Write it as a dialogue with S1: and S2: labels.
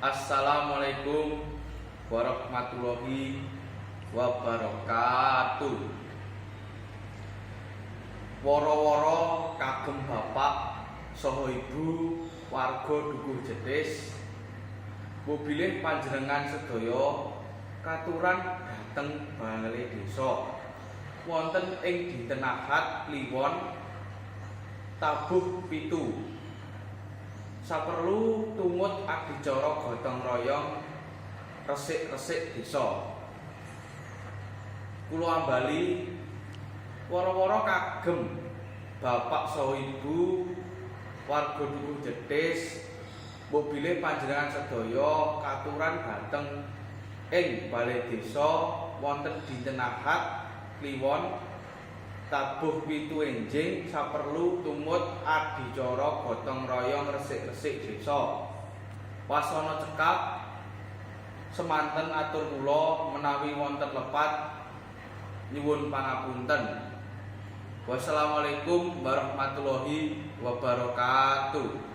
S1: Assalamualaikum warahmatullahi wabarakatuh. Woro-woro kagem bapak saha ibu warga Dukuh Jetis. Mobilih panjenengan sedaya katuran dhateng bale desa wonten ing dinten Ahad Kliwon tabuh 7 saperlu tumut adicara gotong royong resik-resik desa. Kula ambali, woro-woro kagem bapak saha ibu warga Dukuh Jetis, mobilih panjenengan sedaya katuran dhateng ing bale desa wonten dinten Ahad Kliwon tabuh 7 enjing saperlu tumut adicara gotong royong resik-resik desa. Wasana cekap semanten atur kula, menawi wonten lepat nyuwun pangapunten. Wassalamualaikum warahmatullahi wabarakatuh.